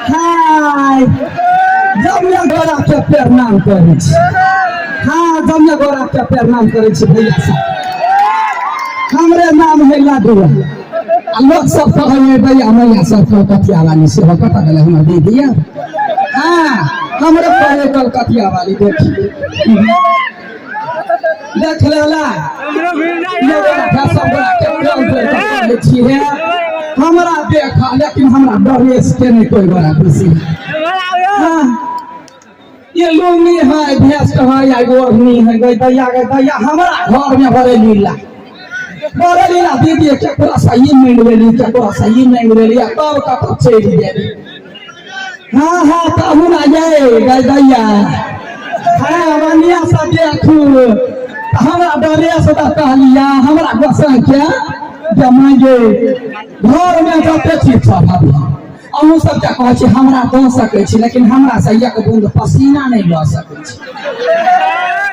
हाय जमिया गोरा के प्रणाम करै छी। हाँ, जमिया गोरा के प्रणाम करै छी। भैया सब, हमरे नाम है लाडुआ आ लोक सब कहै है भैया मैया सब कलकतिया वाली सेहो। कतऽ गेलै हमर दीदी? हाँ, हमरे कहै कलकतिया वाली। देखी, देख लेला सब गोरा के प्रेम जोड़ कऽ कहै छी हे, हमरा देखा, लेकिन हमरा ड्रेस के नहीं कोई बड़ा खुशी। हाँ, ये लुंगी है, भेस्ट है या ओढ़नी है। गई दैया, गई दैया, हमरा घर में बड़े लीला, बड़े लीला दीदी। केकरा से ई मांगि लेली, केकरा से ई मांगि लेली आ तब कतऽ चलि गेली। हाँ हाँ, कहू ना ये गई दैया। हाँ, बढ़िया से देखू, हमरा ड्रेस तऽ कहलिया हमरा गोसाई के जमाइए। घर में जते चीज सब हबे, अहूँ सबके कहै छी, हमरा दऽ सकै छी, लेकिन हमरा से एक बूंद पसीना नहि लऽ सकै छी।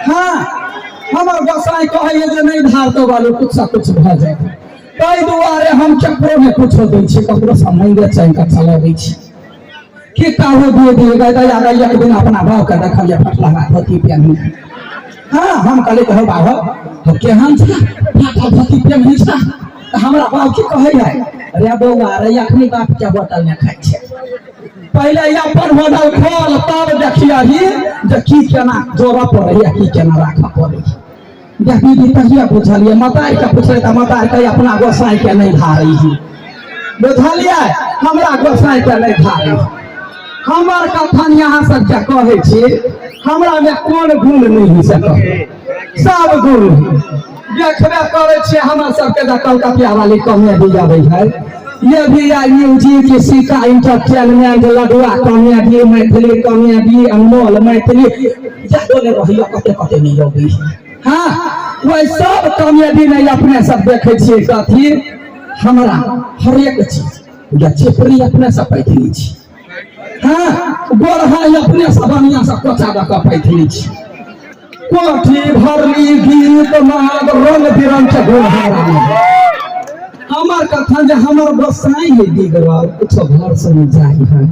हाँ, हमर गोसाई कहैए जे नहि धारतो बालू, कुछ से कुछ भऽ जाए। ताहि दुआरे हम ककरो नहि कुछो दै छी, ककरो से मांगे चाहि कऽ चलबै छी कि काहो दिए दिए गए दया गई। एक दिन अपना भाव के देखलिए फटलहा धोती पेन्ही। हाँ, हम कहलिए हो बाबा, हो केहन छै फाटल धोती पेन्ही छै? तऽ हमरा बाप की कहै है, रे बौआ रे, अखनी बाप के होटल में खाइ छै, पहिले अपन होटल खोल, तब देखियही जे की केना जोड़ऽ पड़ैया, की केना राखऽ पड़ैया। देखी दी तहिया बुझलियै, मतार के पुछलै तऽ मतार कहे अपना गोसाई के नहि धारै ही। बुझलियै, हमरा गोसाई के नहि धारै। हमर कथन यहाँ सबके कहै छी, हमरा में कोन गुण नहि है से कहू? सब गुण है। देखबे करै छियै, हमर सबके जे कलकतिया वाली कॉमेडी अबै है, ये भी है म्यूजिक किसी का इंटरटेनमेंट, लडुआ कॉमेडी, मैथिली कॉमेडी, अनमोल मैथिली, यादो नहि रहैया कते कते नहि अबै है। हाँ, वही सब कॉमेडी नहीं अपने सब देखे छियै। कथी हमरा हरेक चीज या चिपरी अपने सब पैथली छी। हाँ, गोरहा अपने सब बढ़िया से कोचा दऽ कऽ पैथली छी। कोठी भरली गीत नाद रंग बिरंग के गुण हमरा में है। हमर कथन जे हमर गोसाई है बिगड़ल, कुछो घर से नहीं जाइ है,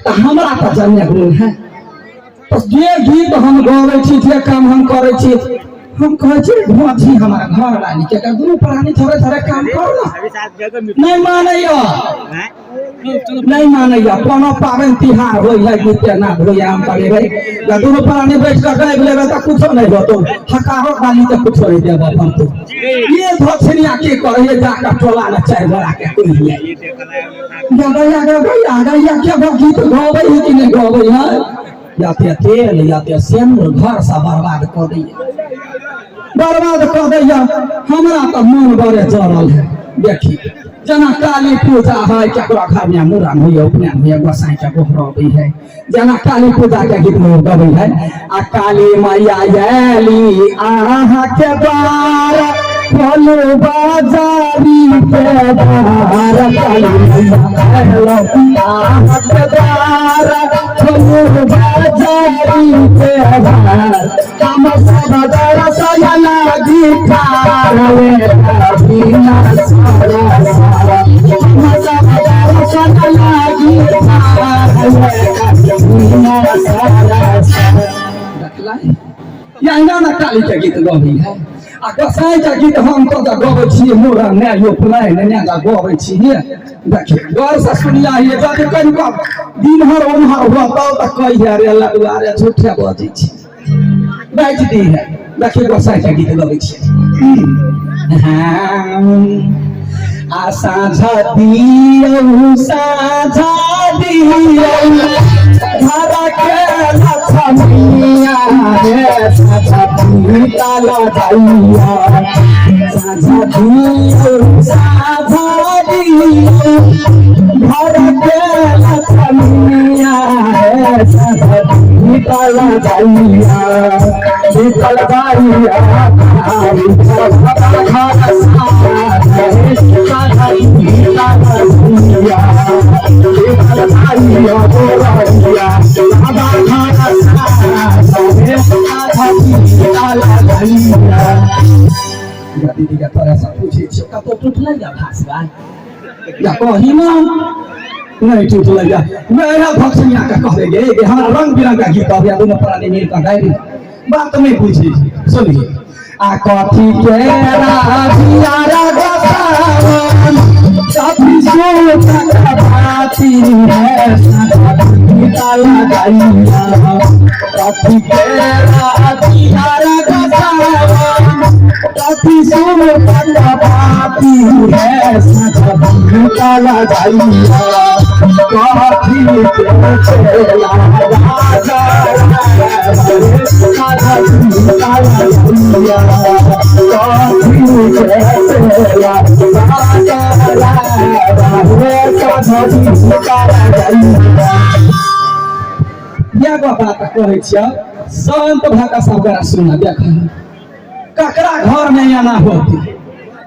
तऽ हमरा तऽ जन्य गुण है। तऽ जे गीत हम गबै छी, जे काम हम करै छी, हम कहै छी भौजी हमर घर वाली के दुनू प्राणी थोड़े थोड़े काम करू ना, नहि मानैया, नहि मानैया। कोनो पाबनि तिहार होइ है, गीत के नाद होइया, हम कहलियै रे या दुनू प्राणी बैठ कऽ गाबि लेबै तऽ कुछो नहि होतो, हकारो गाली तऽ कुछो नहि देबऽ पड़तौ। ये धोछनिया की करैया, जाकऽ टोला मे चारि गोरा के कहिया गैया गैया गैया के गीत गबै है कि नहि गबै है, या ते तेल या ते सेनुर घर से बर्बाद कऽ दैया, बर्बाद कऽ दैया। हमरा तऽ मन बड़े जरल है। देखी, जेना काली पूजा है, केकरो घर में मुड़न होइए, उपनयन होइए, गोसाई के गोहरबै है, जेना काली पूजा के गीत लोग गबै है, आ काली मैया आयली अहाँ के द्वार, खोलू बाजारी के द्वार, काली मैया आयलो अहाँ के द्वार, खोलू बाजारी के द्वार, हम सब दरसन लागी ठार, बिना सारा सारा, हम सब दरसन लागी ठार, बिना सारा सारा। देखला, यहिना ने काली के गीत गबै है आ गोसाई के गीत हम तो तऽ गबै छियै मुड़न नहि, उपनयन नहि तऽ गबै छियै। देखिए, गौर से सुनिया, ये जब कनिको दिनहर उनहर होतौ तऽ कहिया रे लडुआ रे, झूठे बजै छी, बाजि दी है। देखिए, गोसाई के गीत गबै छियै। हाँ, आ साझा दियौ, साझा दियौ घर के लक्ष्मीया रे, साझा पीता लगाइया, साझा दियौ, साझा दियौ घर के लक्ष्मीया रे, साझा पीता लगाइया, पीतल बाइया घर साझा पीता लगाइया, पीतल बाइया गोरैया बाबा घर साझा पीता लगाइया। दीदी के तोरा से पूछै छियौ, कतौ टूटलै या भाषा? या कही ना नहीं टूटलै या मेरा भक्सनिया के कहले गे गे हमरा रंग बिरंग का गीत आबैया दुनू प्राणी मिल कऽ गाबि बात नहीं बुझी सुनिए आ कथी के राजिया रागसावन कथी सूत भाती है सीता लगाइया कथी के राजिया रागसावन कथी सूत भाती है सीता लगाइया कथी के चेला राजा एगो बात कहै छियौ शांत भऽ कऽ सब गोरा सुन देख ककरा घर में एना होती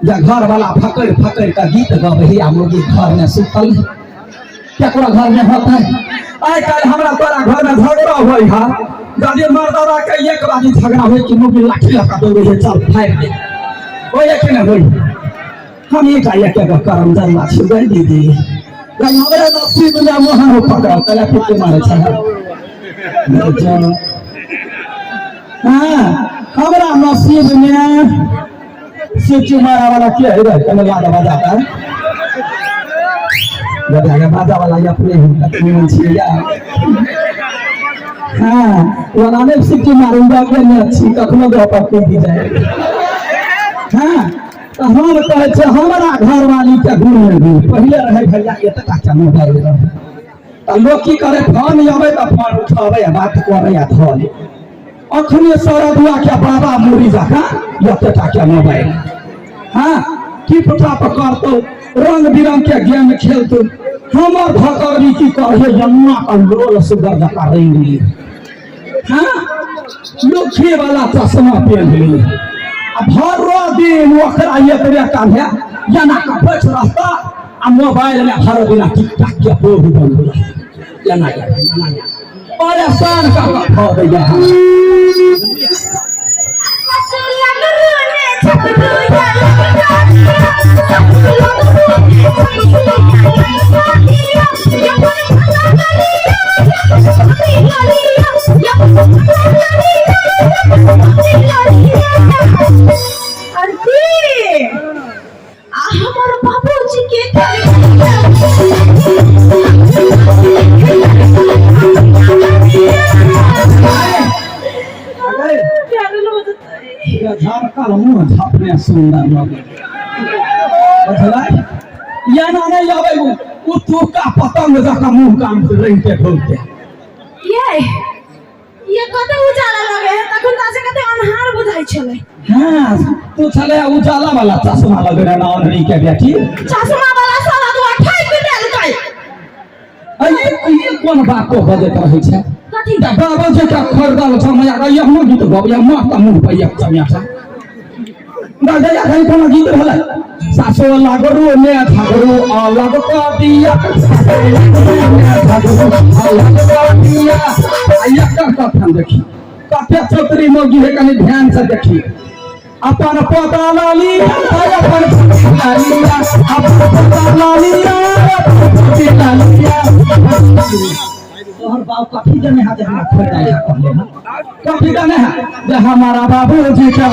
जे घर वाला फकड़ फकड़ कऽ गीत गबै आ मुर्गी घर में सुतल केकरो घर में होतै आइ काल्हि हमरा तोरा घर में झगड़ा होइ है यदि मर्दाना के एक बारी झगड़ा होइ कि मुर्गी लाठी लऽ कऽ दौड़ै है चल फाड़ि दे होइए कि नहि होइ हम एक एक एगो करम जल्ला छी गई दीदी गई हमरे नसीब में मोहन हो पकड़ल तला कुत्ते मारे छै हाँ हमरा नसीब में सिटी मारा वाला के है रे कने बाजा बजाता है बजा के बाजा वाला ये अपने ही अपने मन छियै या हाँ वाला ने सिटी मारूंगा के ने अच्छी कखनो दो पर कूद जाए हाँ तऽ हम कहै छियै हमरा घरवाली के गुण नहि गुण पहिले रहै भैया एतका के मोबाइल रहै तऽ लोक की करे फोन अबै तऽ फोन उठाबै आ बात करै आ धऽ लै अखने सरदुआ के बाबा मुरी जकाँ एतेटा के मोबाइल हाँ टिप टाप करतौ रंग बिरंग के गेम खेलतौ हमर भकरनी की करे यमुना का लोल सुगर जकाँ रंग ली हाँ लुखी वाला चश्मा पहन ली आ भरो दिन ओकरा एतबे कान्हे एना कऽ बैठ रहता आ मोबाइल में भरो दिन टिक टाक के बोह बन एना एना एना परेशान कऽ कऽ धऽ दैया हमर बाबूजी के झारखंड मुँह झापने सुंदर लगे बुझलै एना नहि अबै ओ तुका पतंग जकाँ मुँह कान रंगते घुमते ये ये कते उजाला लगे है तखन तऽ से कते अन्हार बुझाइ छलै हाँ तू छले उजाला वाला चश्मा लगेने ना ओनरी के बेटी चश्मा वाला साला दुआ ठैक देलकै अये ये कोन बात को बजैत रहै छै कथी तऽ बाबा जे के खरीदल छ मैया के एहनो गीत गबैया माँ तऽ मुँह पर एक चमेटा दादा एखन कोनो गीत भेलै सासो लागरो ने झगड़ो अलग कऽ दिया सासो लागरो ने झगड़ो अलग कऽ दिया आ एकर कथन देखी कते चौतरी मौगी है कनि ध्यान से देखी अपन पोता ला लिया अपन पोता ला लिया अपन पोता ला लिया अपन पोती ला लिया तोहर बाप कथी देने है जे हमरा खोजै है कहले हन कथी देने है जे हमारा बाबूजी के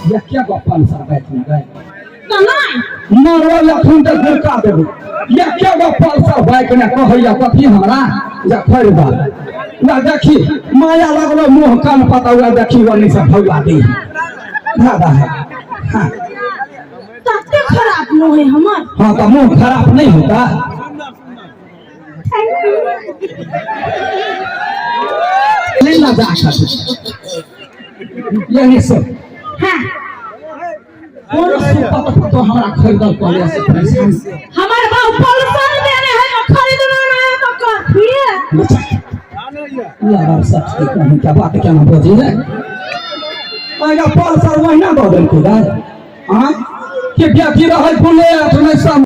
ये क्या गप्पन सर बैठ में गए तऽ नहि मरल लखन तऽ गुड़का देबो ये क्या गप्पन सर बाइक ने कहैया कथी हमरा जे खरीदल ना देखी माया लगलो मुँह कान पता हुआ देखी ओनी से भौला दी दादा है हाँ तते खराब मुँह है हमर हाँ तो मुंह खराब नहीं होता नहीं ना जा कर यही सब हाँ कौन सुपत तो हमरा खरीदल पड़े से पैसा हमर बाप पल्सर देने है तो खरीदना ना है तो कथी लड़ा सच के कहीं क्या बात क्या ना बोली है आगा पल्सर वही ना दऽ देलकै दाइ आँय कि बेटी रहै बुलेट नहि सम